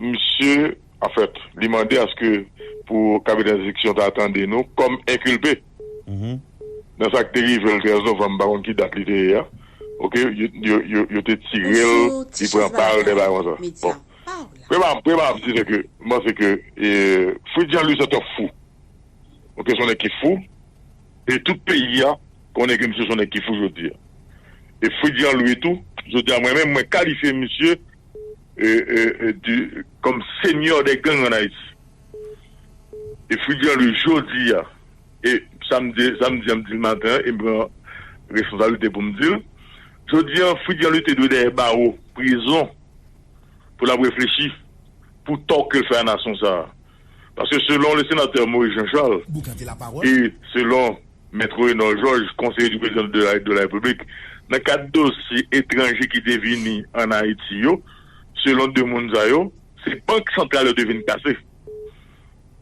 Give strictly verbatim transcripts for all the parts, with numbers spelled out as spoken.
misye, anfèt, li mande aske pou kabinè enstriksyon ta tande nou kòm enkilpe. Nan sa k te rive l trèz novanm, m pa konn ki dat li te ye a. Oke, yo, yo, yo, yo te tire l, li pran pa l, de bagay konsa. Bon. Premye, premye, m ap di se ke, m panse ke, e, Fritz Jean Louis se yon fou. Oke, se yon nèg ki fou. E tout peyi a konnen ke misye se yon nèg ki fou jodi a. E Fritz Jean Louis tou, jodi a, mwen menm, mwen kalifye misye, e, e, e, di, kòm seigneur des gangs en Haïti. E Fritz Jean Louis jodi a, e sa m di, sa m di, m di l maten an, e m pran responsablite pou m di l. Jodi a, Fritz Jean Louis te dwe dèyè bawo, prizon, pou l ap reflechi pou tò ke l fè a nasyon sa a. Paske selon le senatè Maurice Jean Charles, e selon Mèt Renan Georges, konseye di prezidan de la, de la Repiblik, nan kad dosye etranje ki te vini ann Ayiti yo, selon de moun sa yo, se Bank Santral yo te vin kase.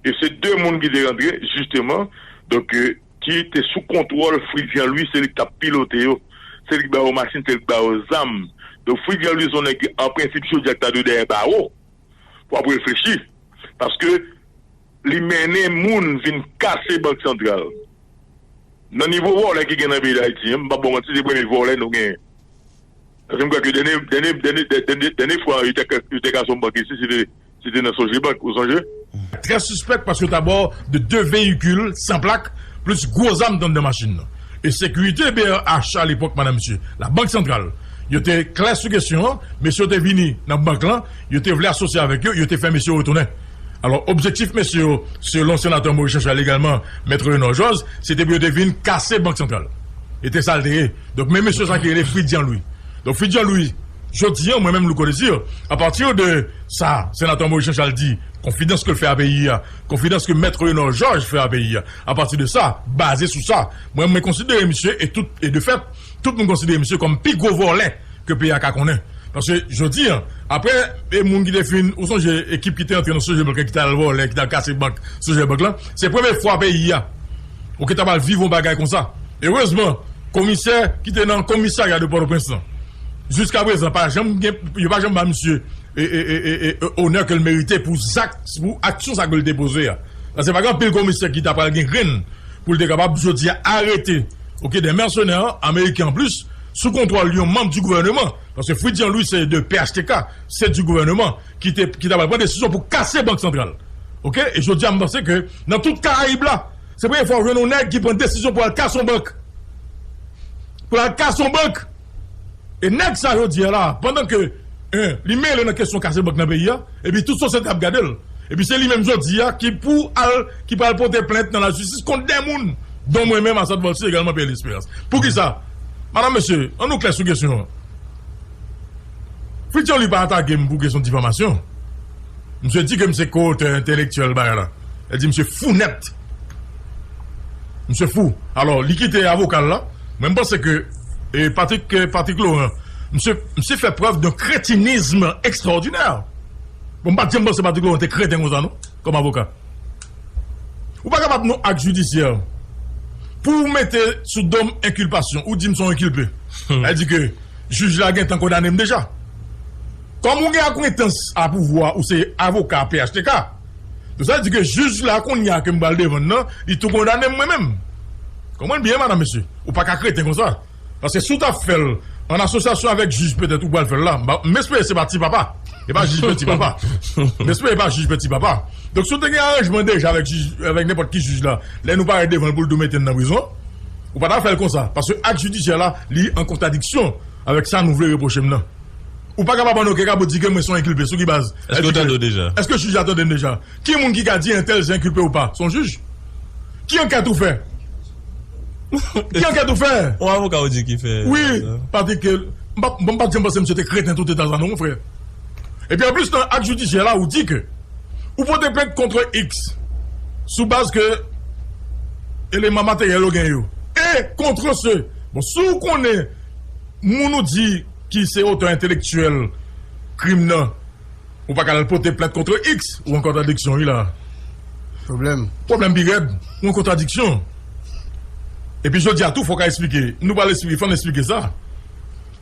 E se de moun ki te rantre, jisteman, donk, e, ki te sou kontwòl Fritz Jean Louis, se li ki t ap pilote yo, se li ki ba yo machin, se li ki ba yo zam. Donk, Fritz Jean Louis se yon nèg ki, an prensip, jodi a, ki ta dwe dèyè bawo pou ap reflechi. Paske li mennen moun vin kase Bank Santral. Nan nivo vòlè ki gen nan peyi Dayiti, m p ap ba w manti, se premye vòlè nou genyen. Paske m kwè ke dènye, dènye, dènye, dènye, dènye fwa yo te, yo te kase yon bank isi, se te, se te nan Sogebank, ou sonje? Très suspect parce que d'abord de deux véhicules sans plaque, plis gwo zam t anndan machin nan. E sekirite B R H alepòk, madanm, mesye, Labank Santral, yo te klè sou kesyon an, mesye yo te vini nan bank lan, yo te vle asosye avèk yo, yo te fè mesye yo retounen. Alò, objektif mesye yo, selon senatè Maurice Jean Charles egalman, Mèt Renan Georges, se te pou yo te vin kase Bank Santral. E te sa l te ye. Donk, men mesye sa ki rele Fritz Jean Louis. Donk, Fritz Jean Louis, jodi a, mwen menm, Louko Désir, apati de sa, senatè Maurice Jean Charles di, konfidans ke l fè a peyi a, konfidans ke Mèt Renan Georges fè a peyi a, apati de sa, baze sou sa, mwen, mwen konsidere misye, e tout, e de fèt, tout moun konsidere misye kòm pi gwo vòlè ke peyi a ka konnen. Paske jodi a, apre, e moun ki te fin, ou sonje ekip ki te antre nan Sogebank, ki t al vòlè, ki t al kase bank Sogebank lan, se premye fwa peyi a, oke, ta pral viv yon bagay konsa. Erezman, komisè ki te nan komisarya de Pòtoprens lan, jiska prezan, pa janm gen, yo pa janm ba misye, e, e, e, e, e, onè ke l merite pou zak, pou aksyon sa ke l te poze a. Paske pa gen anpil komisè ki ta pral gen grenn pou l te kapab jodi a arete, oke, de mèsenè ameriken an plis, sou kontwòl yon manm di gouvèneman. Paske Fritz Jean Louis se de P H T K, se di gouvèneman ki te, ki ta pral pran desizyon pou kase Bank Santral. Oke? E jodi a, m panse ke nan tout Karayib la, se premye fwa w jwenn yon nèg ki pran desizyon pou al kase yon bank. Pou l al kase yon bank. E nèg sa jodi a la, pandan ke, en, li mele nan kesyon kase bank nan peyi a, epi tout sosyete ap gade l. Epi se li menm jodi a ki pou al, ki pral pote plent nan lajistis kont de moun, dont mwen menm, Assad Volcy, egalman Pierre Lesperance. Poukisa? Madanm, mesye, ann nou klè sou kesyon an. Fritz Jean Louis pa atake m pou kesyon difamasyon. Misye di ke m se ko-otè entelektyèl bagay la. Li di misye fou nèt. Misye fou. Alò, li kite avoka l la. Mwen, m panse ke, e, Patrick, e, Patrick Laurent, misye, misye fè prèv de kretinizm ekstraòdinè. Bon, m pa t janm panse Patrick Laurent te kreten konsa, non, kòm avoka. Ou pa kapab nan ak jidisyè pou w mete sou do m enkilpasyon, ou di m se yon enkilpe. Sa vle di ke jij la gentan kondane m deja. Kòm ou gen akwentans a pouvwa, ou se avoka P H T K. Donk, sa vle di ke jij la, kounye a ke m pral defann nan, li tou kondane m mwen menm. Konprann byen, madanm, mesye. Ou pa ka kreten konsa. Paske si w t ap fè l an asosyasyon avèk jij, petèt ou pral fè l la. M pa, m espere se pa Ti Papa. E pa jij Peti Papa. M espere e pa jij Peti Papa. Donk, si w te gen aranjman deja avèk jij, avèk nenpòt ki jij la, lè nou parèt devan l pou l tou mete n nan prizon, ou pa ta fè l konsa. Paske ak jidisyè la, li an kontradiksyon avèk sa nou vle repwoche m nan. Ou pa kapab ann okenn ka pou di ke mwen se yon enkilpe. Sou ki baz? Èske w tande w deja? Èske jij la tande m deja? Ki moun ki ka di entèl se enkilpe ou pa? Se yon jij? Ki ankèt ou fè? Ki ankèt ou fè? Yon avoka ou di ki fè. Wi, Patrick, m pa, m pa t janm panse misye te kreten tout eta sa non, mon frè. Epi anplis, nan ak jidisyè la, ou di ke ou pote plent kont X sou baz ke eleman materyèl ou gen yo. E kont se, bon, si w konnen moun ou di ki se otè entelektyèl krim nan, ou pa ka al pote plent kont X, ou an kontradiksyon, wi, la. Pwoblèm. Pwoblèm pi rèd, ou an kontradiksyon. Epi jodi a tou, fò w ka eksplike. Nou pral eksplike, fò n eksplike sa.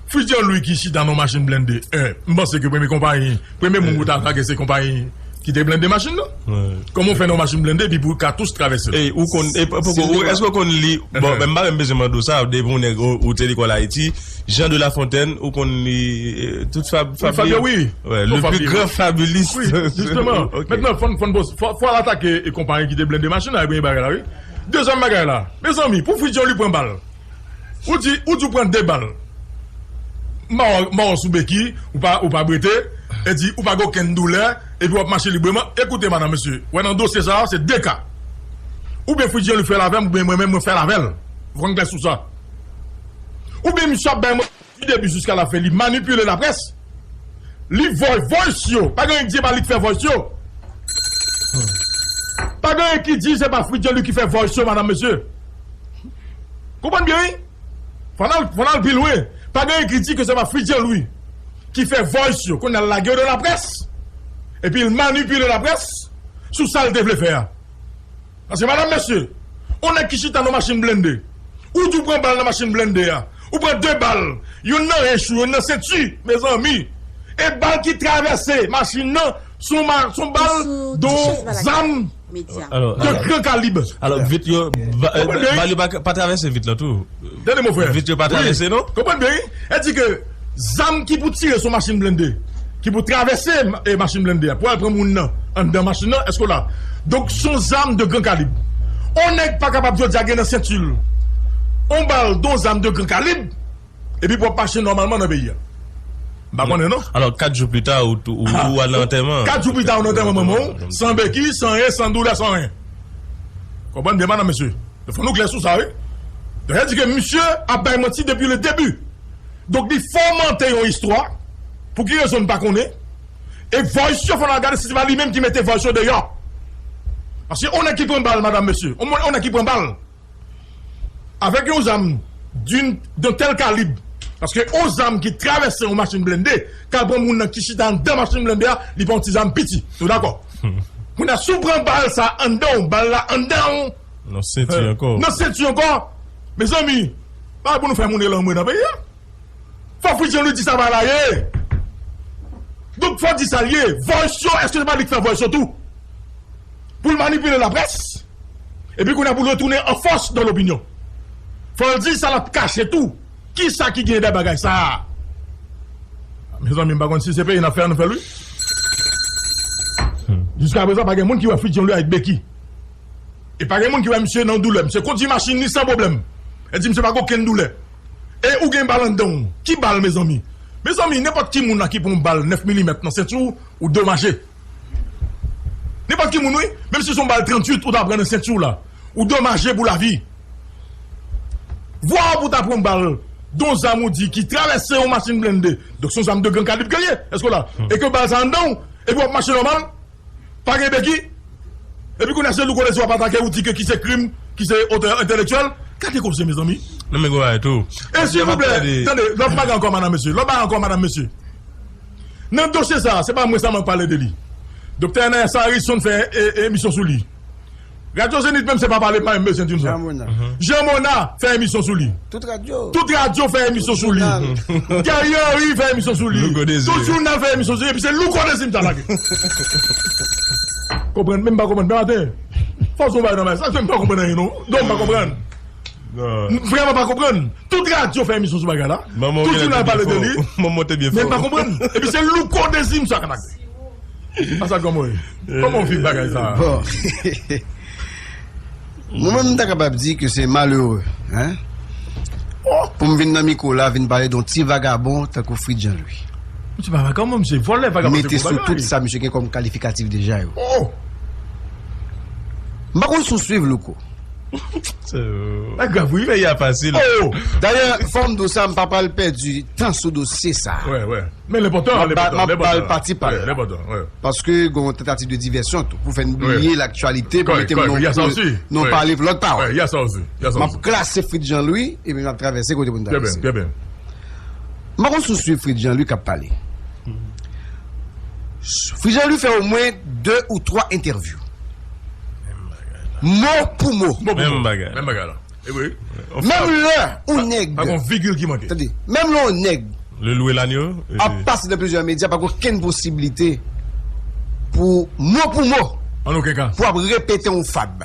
Fritz Jean Louis ki chita nan machin blende, eh, m panse ke premye konpayi, premye moun ou ta atake se konpayi ki te blende machin nan. Kòman w fè nan machin blende epi pou katouch travèse l? Ey, ou konn, e, poko, ou, èske ou konn li? Bon, men m pa menm bezwen mande w sa, depi ou nèg, ou, ou te lekòl Ayiti, Jean de La Fontaine, ou konn li, eh, tout fab, Fabio, wi. Le plus grand fabuliste. Wi, jisteman. Mentnan, fò n, fò n poz, fò, fò al atake e konpayi ki te blende machin nan, e premye bagay la, wi. Dezyèm bagay la, mezanmi, pou Fritz Jean Louis pran bal. Ou di, ou di w pran de bal. Mò, mò sou beki, ou pa, ou pa brete, e di, ou pa gen okenn doulè, epi w ap mache libreman. Ekoute, madanm, mesye, wè nan dosye sa a, se de ka. Oubyen Fritz Jean Louis fè l avè m, oubyen mwen menm, mwen fè l avè l. Fò n klè sou sa. Oubyen misye ap bay mwen, di debi jiska lafen, li manipile laprès. Li voy, voice yo. Pa gen anyen ki di se pa li ki fè voice yo. Pa gen anyen ki di se pa Fritz Jean Louis ki fè voice yo, madanm, mesye. Konprann byen, wi. Fò n al, fò n al pi lwen. Pa gen anyen ki di ke se pa Fritz Jean Louis ki fè voice yo. Kounye a l lage yo nan laprès. Epi l manipile laprès sou sa l te vle fè a. Paske, madanm, mesye, yon nèg ki chita nan machin blende, ou di w pran bal nan machin blende a, ou pran de bal, youn nan hench ou, youn nan senti, mezanmi, e bal ki travèse machin nan, se yon ma-, se yon bal, de yon zam de gran kalib. Alò, vit yo, ba-, eh, bal yo pa, pa travèse vit la tou. Tande, mon frè. Vit yo pa travèse, non? Konprann byen, wi. E di ke zam ki pou tire sou machin blende, ki pou travèse, e, machin blende a, pou al pran moun nan anndan machin nan, èske w la? Donk, se yon zam de gran kalib. On nèg pa kapab jodi a gen nan senti l on bal, de yon zam de gran kalib, epi pou ap mache nòmalman nan peyi a. M pa konnen, non. Alò, kat jou pita, ou, ou, ou al nan antèman. Kat jou pita, ou nan antèman manman w, san beki, san anyen, san doulè, san anyen. Konprann byen, madanm, mesye. Fò nou klè sou sa, wi. Donk, sa di ke misye ap bay manti depi le debi. Donk, li fòmante yon istwa. Pou ki rezon, n pa konnen. E voice yo, fò n al gade si se pa li menm ki mete voice yo deyò. Paske on nèg ki pran bal, madanm, mesye. On, on nèg ki pran bal. Avèk yon zam d'une, d'un tel kalib. Paske yon zam ki travèse yon machin blende, k al pran moun nan ki chita anndan machin blende a, li pa yon ti zam piti. Nou dakò? Kounye a, si w pran bal sa anndan w, bal la anndan w, nan senti ankò. Nan senti ankò. Mezanmi, pa pou nou fè moun elanmwe nan peyi a. Fò Fritz Jean Louis di sa pa la ye. Donk, fò di sa l ye. Voice yo, èske se pa li ki fè voice yo tou? Pou l manipile laprès. Epi kounye a pou l retounen an fòs dan lopinyon. Fò l di sa l ap kache tou. Kisa ki gen dèyè bagay sa a? Mezanmi, m pa konn si se peyi n ap fè a nou fè l, wi. Jiska prezan, pa gen moun ki wè Fritz Jean Louis avèk beki. E pa gen moun ki wè misye nan doulè. Misye kondui machin li san pwoblèm. E di misye pa gen okenn doulè. E ou gen bal anndan w. Ki bal, mezanmi? Mezanmi, nenpòt ki moun la ki pran yon bal nèf milimèt nan senti w, ou domaje. Nenpòt ki moun, wi. Menm si se yon bal tranntuit ou ta pran nan senti w la, ou domaje pou lavi. Vwa w pou ta pran bal, de yon zam ou di ki travèse yon machin blende. Donk, se yon zam de gran kalib ke l ye. Èske w la? E ke bal sa anndan w, epi w ap mache nòmal. Pa gen beki. Epi kounye a se Louko Dezi w ap atake, ou di ke ki se krim, ki se otè entèlektyèl. Gade koze, mezanmi. Non, men gwo bagay tou. E silvouplè, tande, lòt bagay ankò, madanm, mesye. Lòt bagay ankò, madanm, mesye. Nan dosye sa a, se pa mwen sèlman k pale de li. Doktè Ernest Harrison fè, e, e, emisyon sou li. Radyo Zenith menm se pa pale, pa menm bezwen di nou sa. Jean Mona. Jean Mona fè emisyon sou li. Tout radyo. Tout radyo fè emisyon sou li. Tout jounal. Guerrier Henry fè emisyon sou li. Louko Désiré. Tout jounal fè emisyon sou li. Epi se Louko Désiré m ta lage. Konprann, men m pa konprann. Bèmaten, fò w bay nan men sa, m pa konprann anyen non. Non, m pa konprann. M vrèman pa konprann. Tout radyo fè emisyon sou bagay la. Tout jounal pale de li. Men m pa konprann. Epi se Louko Désiré m sa ka lage. Sa kòman w ye? Kòman w viv bagay sa a? Bon. Mwen menm, m ta kapab di ke se malere, hein? Pou m vin nan mikwo la, vin pale de yon ti vagabon tankou Fritz Jean Louis. Misye pa vagabon, misye vòlè, vagabon se gwo bagay. Mete sou tout sa misye gen kòm kalifikatif deja yo. M pa konn si w swiv, Louko. Sa grav, wi. Peyi a fasil. Dayè, fò m di w sa, m pa pral pèdi tan sou dosye sa a. Wè, wè. Men l enpòtan, l enpòtan, l enpòtan. M ap ba l pati pa l la. Paske gen yon tantativ de divèsyon tou, pou fè n bliye laktyalite, pou mete m nan yon pale pou lòt pawòl. M ap klase Fritz Jean Louis, epi m ap travèse kote pou n travèse. M pa konn si w swiv Fritz Jean Louis k ap pale. Fritz Jean Louis fè omwen de ou twa entèvyou. Mo pou mo. Menm bagay. Menm bagay la. Menm lè yon nèg. Pa gen yon vigil ki manke. Tande, menm lè yon nèg Lelou Elanio ap pase nan plizyè medya, pa gen okenn posiblite pou mo pou mo, an okenn ka, pou ap repete yon fab.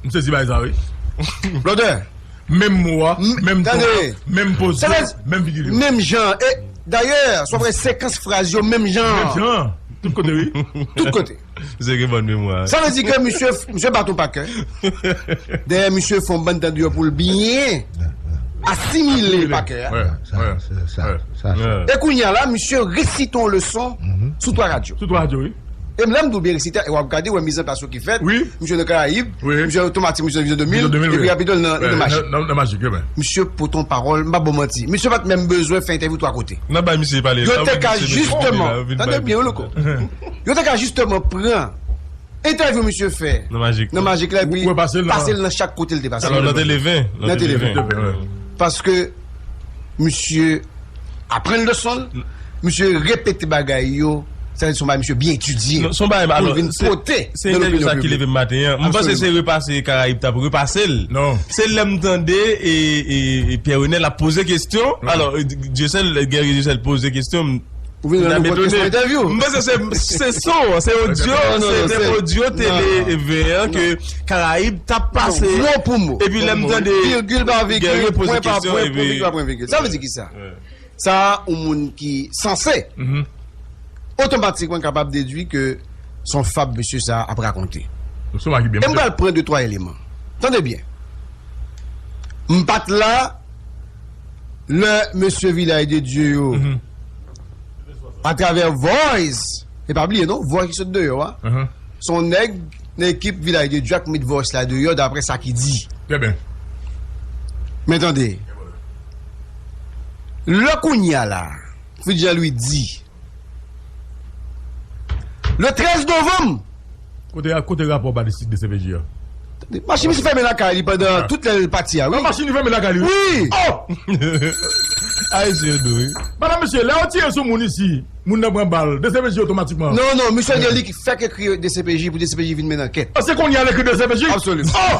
M sezi bay sa, wi. Blòdè, menm mo a, menm ton, menm poz yo, menm figi yo, menm jan. E dayè, si w ap wè sekans fraz yo, menm jan. Menm jan. Tout kote, wi. Tout kote. Se gen bòn memwa. Sa vle di ke misye, misye bat yon pakè. Dèyè, misye fè yon bann tan deyò pou l byen asimile pakè a. E kounye a la, misye resite yon leson sou twa radyo. Sou twa radyo, wi. E lè m di w byen resite, e w ap gade, wè mizanplas yo ki fèt. Wi. Misye nan Karayib, misye otomatik, misye nan Vizyon de mil, epi rapid nan Majik. Nan Majik, wi. Misye pote yon pawòl, m p ap ba w manti. Misye pa t menm bezwen fè entèvyou twa kote. N ap bay misye pale. Yo te ka jisteman, tande byen, wi, Louko. Yo te ka jisteman pran entèvyou misye fè nan Majik la, epi pase l nan chak kote l te pase. Alò, nan Tele ven. Nan Tele ven. Paske misye aprann leson l, misye repete bagay yo, sa se yon bagay misye byen etidye pou l vin pote nan lopinyon piblik. Se entèvyou sa ki leve m maten an. M panse se repase Karayib t ap repase l. Se lè m tande e, e, e Pierre Renel ap poze kesyon. Alò, Dieuseul, Guerrier Dieuseul poze kesyon. Ou vin nan nenpòt kesyon entèvyou. M panse se, se son, se odyo, se te odyo Tele ven an ke Karayib t ap pase. Mo pou mo. Epi lè m tande Guerrier poze kesyon, epi pwen pa pwen, virgil pa pwen, virgil. Sa vle di kisa? Sa a, yon moun ki sanse otomatikman kapab dedui ke se yon fab mesye sa a ap rakonte. E m pral pran de twa eleman. Tande byen. M pa t la lè mesye Vilaj de Dye yo, atravè Voice, e pa bliye non, Voice ki sot deyò a, se yon nèg nan ekip Vilaj de Dye a k met Voice la deyò, daprè sa ki di. Trè byen. Men tande, lè kounye a la, Fritz Jean Louis di, le trèz novanm. Kote, kote rapò balistik de C P J a? Machin misye fèmen lakay li pandan tout lè l pati a, wi. Machin li fèmen lakay li, wi. Wi! Oh! Ayisyen yo dou, wi. Madanm, mesye, lè yo tire sou moun isi, moun nan pran bal, de C P J otomatikman. Non, non, misye gen li ki fèk ekri de C P J pou de C P J vin mennen ankèt. Ah, se kounye a l ekri de C P J? Absoliman. Oh!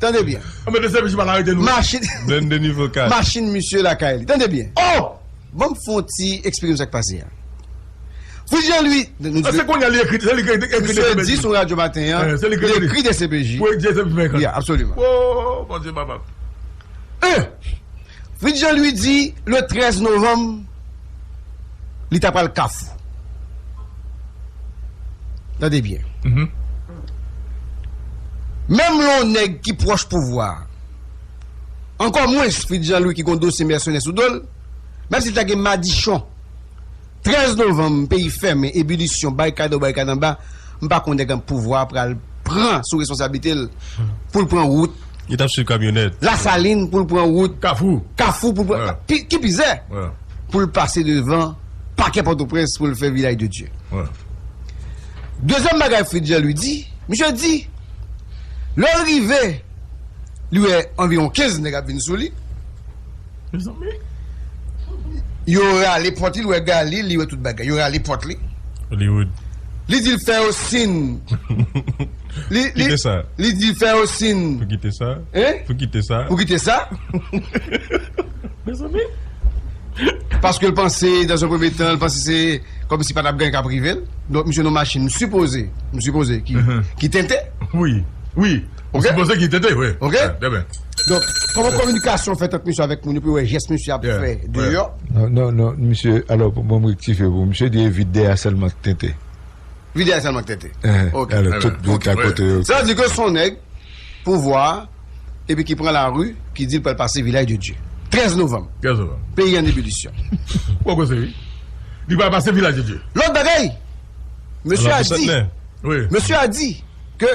Tande byen. Ah, men de C P J pa t arete nou. Machin. Donn de nivo kat. Machin misye lakay li. Tande byen. Oh! Ban m fè yon ti eksplike nou sa k pase a. Fritz Jean Louis, nou di, se kounye a li ekri, se li ki ekri, misye di sou radyo maten an, li ekri de C P J. Pou de C P J fè. Ya, absoliman. Oh, Bondye papa. Un, Fritz Jean Louis di, le trèz novanm, li ta pral Kafou. Tande byen. Menm lè yon nèg ki pwòch pouvwa, ankò mwens Fritz Jean Louis ki gon dosye mèsenè sou do l, menm si l ta gen madichon, trèz novanm, peyi fèmen, ebilisyon, barikad anwo, barikad anba, m pa kwè nèg an pouvwa pral pran sou responsablite l pou l pran wout. Li t ap swiv kamyonèt. Lasalin pou l pran wout. Kafou. Kafou pou l pran. Ki, ki pizè? Pou l pase devan pakè Pòtoprens pou l fè Vilaj de Dye. Dezyèm bagay Fritz Jean Louis di, misye di, lè l rive, li wè anviwon kenz nèg ap vin sou li. Mezanmi. Yo rale pòt li, li wè Galil, li wè tout bagay. Yo rale pòt li. Hollywood. Li di l fè yo sin. Li, li, li di l fè yo sin. Pou kite sa? Hein? Pou kite sa? Pou kite sa? Mezanmi. Paske l panse, dans un premier temps, l panse se kòmsi pa t ap gen anyen k ap rive l. Donk, misye nan machin, m sipoze, m sipoze ki, ki tente. Wi, wi. Ou sipoze ki tete, wi. Ok? Trè byen. Donk, kòman kominikasyon fèt ant misye avèk moun yo pou yo wè jès misye ap fè deyò? Non, non, non, misye, alò, pou mwen, m rektifye pou misye di e vit dèyè sèlman k tente. Vit dèyè sèlman k tente. Ok. Alò, tout vit a kote yo. Sa vle di ke se yon nèg pouvwa a, epi ki pran lari, ki di l pral pase Vilaj de Dye. Trèz novanm. Trèz novanm. Peyi an ebilisyon. Poko se wi. Li pral pase Vilaj de Dye. Lòt bagay, mesye a di, mesye a di, ke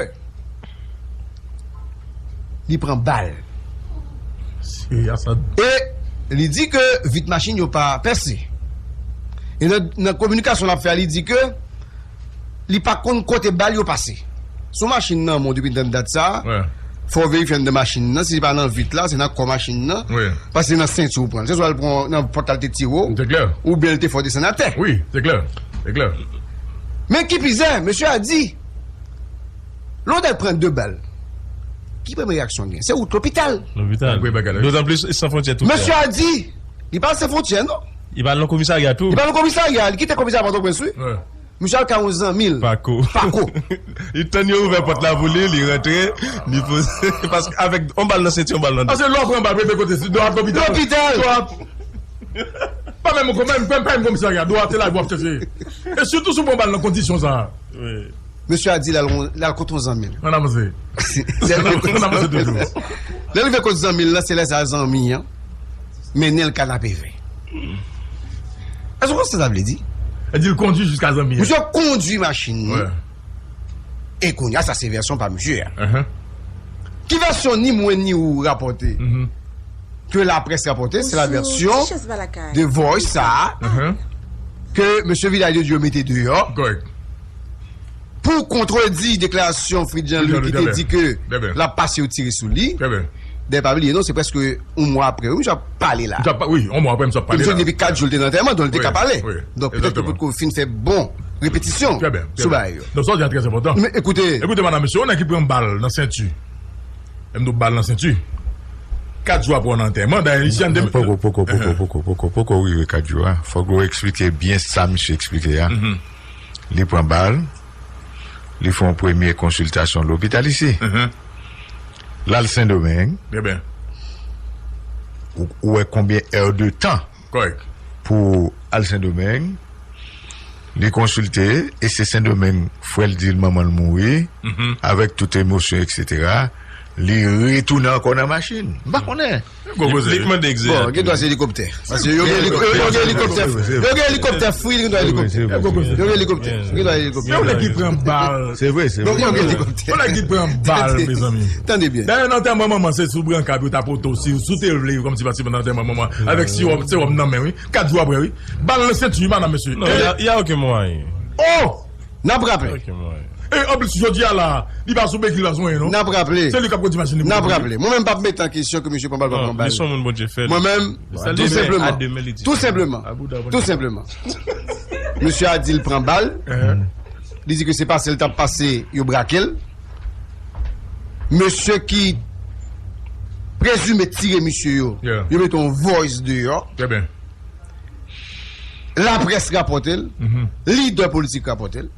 li pran bal. E li di ke vit machin yo pa pèse. E nan, nan kominikasyon l ap fè a, li di ke li pa konn kote bal yo pase. Si yon machin nan men w depi nan dat sa, fò w verifye anndan machin nan, si se pa nan vit la, se nan kò machin nan, paske se nan senti w pran l. Se swa l pran nan pòt la l te tire w, oubyen l te fè w desann atè. Wi, se klè. Se klè. Men ki pizè, mesye a di, lè w pran de bal, ki premye reyaksyon w gen? Se wout lopital. Lopital. Dotanplis, San Fwontyè tou fè. Mesye a di, Li pase fwontyè, non? Li pa nan komisarya tou. Li pa nan komisarya, li kite komisarya Pòtoprens, wi. Misye al kay yon zanmi l. Pako. Pako. Li tann yo ouvè pòt la pou li, li rantre, li poze. Paske avèk yon bal nan senti, yon bal nan do. Paske lè w pran bal, premye kote, se dwat lopital. Lopital. Dwat. Pa menm, menm, menm, pa menm komisarya, dwat, se la pou w ap chèche. E sitou si w pran bal nan kondisyon sa a. Wi. Mesye a di l al, l al kot yon zanmi l. Ann avanse. Ann avanse toujou. Lè l rive kot zanmi l lan, se lè sa a zanmi an mennen l kay Lapeve. Èske w konn sa sa vle di? Li di l kondui jiska zanmi an. Misye kondui machin nan. E kounye a, sa se vèsyon pa misye a. Ki vèsyon ni mwen ni ou rapòte? Ke laprès rapòte, se la vèsyon de voice sa a ke mesye Vidal yo di yo mete deyò. Pou kontredi deklarasyon Fritz Jean Louis ki te di ke l ap pase yo tire sou li. Dayè pa bliye non, se prèske yon mwa apre wi misye ap pale la. Wi, yon mwa apre misye ap pale la. Depi kat jou l te nan antèman, donk li te ka pale. Donk petèt ke potko fin fè bon repetisyon sou bagay yo. Donk sa w di a trè enpòtan. Men ekoute. Ekoute madanm, mesye, yon nèg ki pran bal nan senti. Menm nou bal nan senti. Kat jou apre w nan antèman, dayè isi an de. Poko, poko, poko, poko, poko, poko rive kat jou a. Fòk ou eksplike byen sa misye eksplike a. Li pran bal, li fè yon premye konsiltasyon lopital isi. L al Sendomeng. Ou, ou wè konbyen è de tan pou al Sendomeng. Li konsilte, e se Sendomeng, frè l di l manman l mouri, avèk tout emosyon, etsetera. Li retounen ankò nan machin. M pa konnen. Li, li k mande egzeyat. Bon, gen dwa se elikoptè. Paske yo gen elikoptè. Yo gen elikoptè free, gen dwa elikoptè. Yo gen elikoptè. Gen dwa elikoptè. Se yon nèg ki pran bal. Se vre, se vre. Donk, yo gen elikoptè. Yon nèg ki pran bal, mezanmi. Tande byen. Dayè, nan antèman manman, se sou branka pou yo ta pote w, si, si w te vle, kòmsi pati nan antèman manman, avèk sewòm, sewòm nan men, wi. Kat jou apre, wi. Bal nan senti, madanm, mesye. Non, y a, y a okenn mwayen. Oh! N ap raple. E anplis, jodi a la, li pa sou beki l pa sou anyen, non. N ap raple. Se li k ap kondui machin li. N ap raple. Mwen menm, m p ap mete an kesyon ke misye pran bal, pa pran bal. Li se yon moun Bondye fè. Mwen menm, tou senpleman. Tou senpleman. Tou senpleman. Misye a di l pran bal. Li di ke se pase l t ap pase, yo brake l. Mesye ki prezime tire misye yo, yo mete yon voice deyò. Trè byen. Laprès rapòte l, lidè politik rapòte l,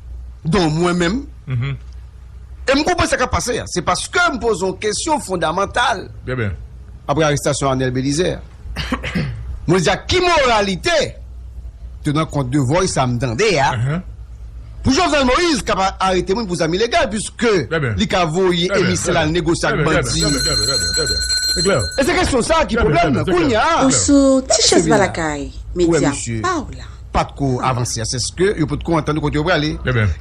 don mwen menm. E m konprann sa k ap pase a. Se paske m poze yon kesyon fondamantal apre arestasyon Arnel Belizaire. Mwen di a ki moralite, tenan kont de voice sa m tande a, pou Jovenel Moïse kapab arete moun pou zam ilegal, piske li ka voye emisè l al negosye ak bandi. E se kesyon sa a ki pwoblèm nan. Kounye a, ou sou Ti Chèz Balakay, medya pa w la. Pa t ko avanse a, se ke yo pot ko antann kote yo prale.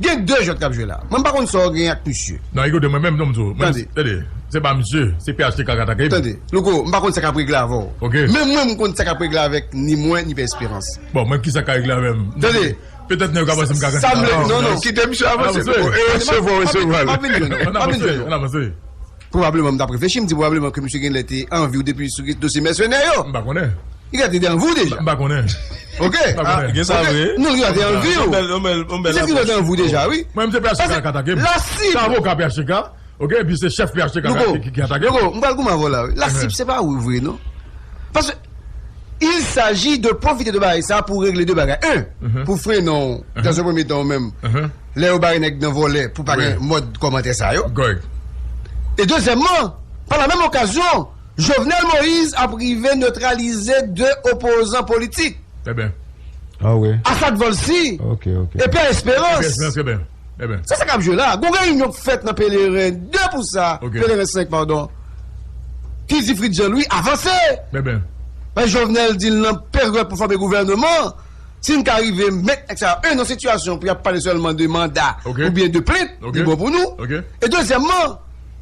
Gen de jwèt k ap jwe la. Mwen m pa konn sa w gen ak misye. Non, ekoute, mwen menm, non, m di w, mwen, tande, se pa misye, se P H T K k atake m. Tande, Louko, m pa konn sa k ap regle avè w. Men mwen, m konn sa k ap regle avèk ni mwen, ni Pè Esperans. Bon, mwen, kisa k ka regle avè m? Tande. Petèt nèg yo ka panse m ka rantre. Non, non. Kite misye avanse. Resevwa, resevwa l. M ap vin jwenn ou. M ap vin jwenn ou. Pwobableman, m t ap reflechi, m di pwobableman ke misye genlè te anvi w depi sou dosye mèsenè yo. M pa konnen. Li genlè te anvi w deja. M pa konnen. Ok. M pa konnen. Gen sa vre. Non, li genlè te anvi w. Yon bèl, yon bèl, yon bèl apwòch. Li genlè te anvi w deja, wi. Mwen, m se P H T K k atake m. Se avoka P H T K. Ok, epi se chèf P H T K ki, ki atake m. Louko, m pral goumen avè w la, wi. La cible, se pa ou vre, non. Paske il s'agit de pwofite de bagay sa pou regle de bagay. Un, pou frennen w, dans un premier temps, ou menm, lè yo bare nèg nan vòlè pou pa gen mòd kòmantè sa yo. E dezyèmman, pa la menm okazyon, Jovenel Moïse ap rive netralize de opozan politik. Trè byen. Asad Volcy e Pè Esperans. Se sa k ap jwe la. Gon reyinyon k fèt nan Pelerin de pou sa. Pelerin senk, padon. Ki di Fritz Jean Louis avanse. Men Jovenel di l nan peryòd pou fòme gouvèneman. Si n ka rive met nèg sa yo, un, nan sitiyasyon pou y ap pale sèlman de manda oubyen de plent, li bon pou nou. E dezyèmman,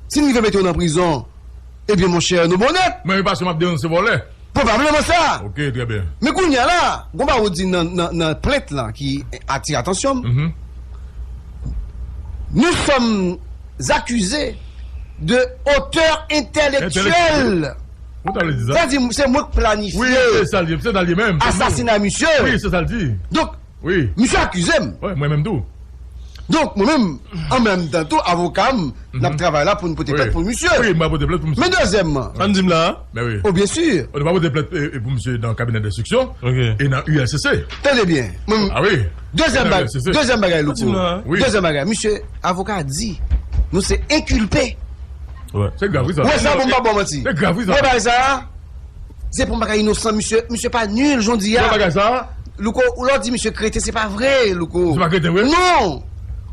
si n rive mete yo nan prizon, ebyen, monchè, nou bon nèt. Men, men, paske m ap denonse vòlè. Pwobableman sa. Ok, trè byen. Men kounye a la, gon bagay ou di nan, nan, nan plent lan ki atire atansyon m. Nous sommes accusés de auteur intellectuel. Sa di, se mwen k planifye asasina misye. Wi, se sa l di. Donk, misye akize m. Wi, mwen menm tou. Donk, mwen menm, an menm tan tou, avoka m, n ap travay la pou n pote plent pou misye. Wi, m ap pote plent pou misye. Men dezyèmman, ann di m la. Men wi. Oh, byen si. Nou pa pote plent, e, e, pou misye nan kabinè denstriksyon e nan U L C C. Tande byen. Ah wi. Dezyèm, dezyèm bagay, Louko. Dezyèm bagay, misye, avoka a di, nou se enkilpe. Se grav, wi, sa. Ou wè sa, bon, m pa ba w manti. Se grav, wi, sa. Ou wè bagay sa? Se pou m pa ka inosan, misye, misye pa nil, jan w di a. Louko, ou lè w di misye kreten, se pa vre, Louko. Se pa kreten, vre? Non!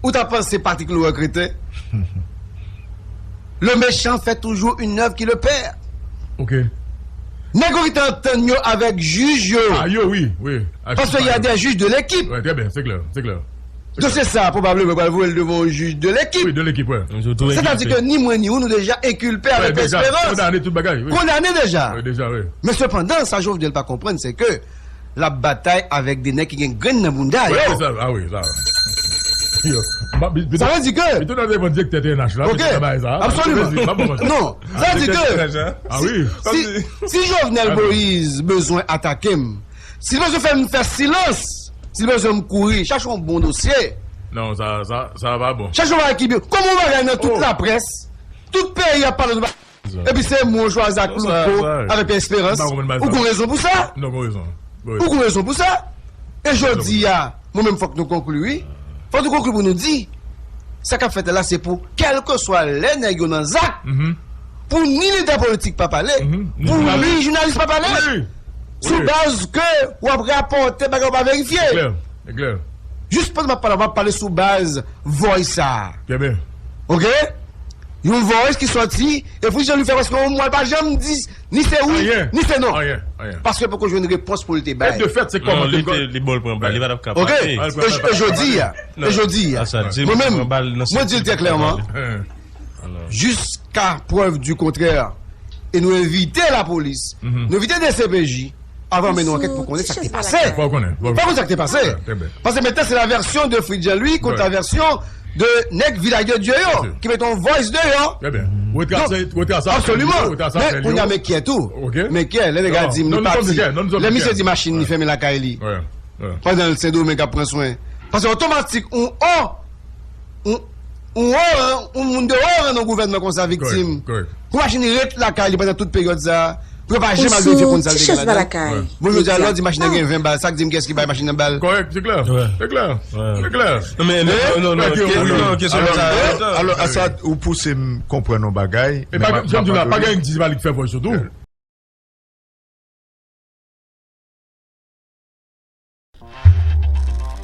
Ou ta panse Patrick Laurent kreten? Le méchant fait toujours une œuvre qui le perd. Ok. Nèg yo ki te antann yo avèk jij yo. Ah, yo, wi, wi. Paske y a des juges de l'équipe. Wi, trè byen, se klè, se klè. Dosye sa a, pwobableman, pral voye l devan yon jij de lekip. Wi, de lekip, wi. Sètadi ke ni mwen ni ou, nou deja enkilpe avèk Esperans. Kondane tout bagay, wi. Kondane deja. Wi, deja, wi. Men sepandan, sa Jovenel pa konprann, se ke l ap batay avèk de nèg ki gen grenn nan bounda yo. Wi, se sa, ah wi, sa. Yo, sa vle di ke, li te nan devan direktè T N H la, ok, li te nan bagay sa. Absoliman. Non, sa vle di ke, ah wi, si, si Jovenel Moïse bezwen atake m, si l bezwen fè m fè silans, si l bezwen m kouri, chache yon bon dosye. Non, sa, sa, sa pa bon. Chache yon bagay ki byen. Kòman yon bagay nan tout laprès, tout peyi ap pale de bagay, epi se mwen w chwazi ak Louko, avèk Esperans. Ou gon rezon pou sa? Non, gon rezon. Ou gon rezon pou sa? E jodi a, mwen menm fòk nou konkli, wi. Fòk nou konkli pou nou di, sa k ap fèt la, se pou, kèlkeswa lè nèg yo nan zak, pou ni lidè politik pa pale, pou ni jounalis pa pale. Sou baz ke w ap rapòte bagay ou pa verifye. Jis pandan m ap pale, m ap pale sou baz voice sa a. Ok? Yon voice ki sòti, e Fritz Jean Louis fè prèske yon mwa, l pa janm di ni se wi, ni se non. Paske poko jwenn repons pou l te bay. E de fèt, se kòmantè li te, li bon, l pran bal, li pa t ap ka pale. Ok? E jodi a, e jodi a, mwen menm, mwen di l trè klèman, jiska prèv di kontrè, e nou envite lapolis, nou envite D C P J, avan mennen yon ankèt pou konnen sa k te pase. Fò konnen, fò konnen. Fò konnen sa k te pase. Paske mentnan, se la version de Fritz Jean Louis kont la version de nèg Vilaj de Dye yo, ki mete yon voice deyò. Trè byen. Retrase, retrase apèl yo, retrase apèl yo. Men kounye a, men kyè tou. Men kyè, lè nèg la di m li pati. Lè misye di machin li fèmen lakay li. Pandan l Sendomeng ap pran swen. Paske otomatik, ou, ou, ou, ou moun de wo ran nan gouvènman konsa viktim. Pou machin li ret lakay li pandan tout peryòd sa a, pou yo pa janm al verifye pou konn sa l te gen ladan l. Bon, jodi a, lè w di machin nan gen ven bal, sa k di m kiyès ki bay machin nan bal? Kòrèk, se klè. Se klè. Se klè. Non, men, non, non, non, kesyon sa. Alò, sa ou pouse m konprann yon bagay. E pa, jan m di w la, pa gen ki di se pa li ki fè voice yo tou.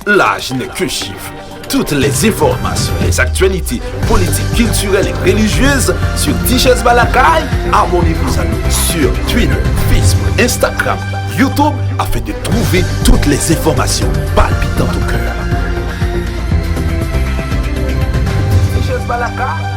L'âge n'est qu'un chiffre. Toutes les informations, les actualités politiques, culturelles et religieuses sur Tichèz Balakay, abonnez-vous à nous sur Twitter, Facebook, Instagram, YouTube, afin de trouver toutes les informations palpitantes au cœur. Tichèz Balakay.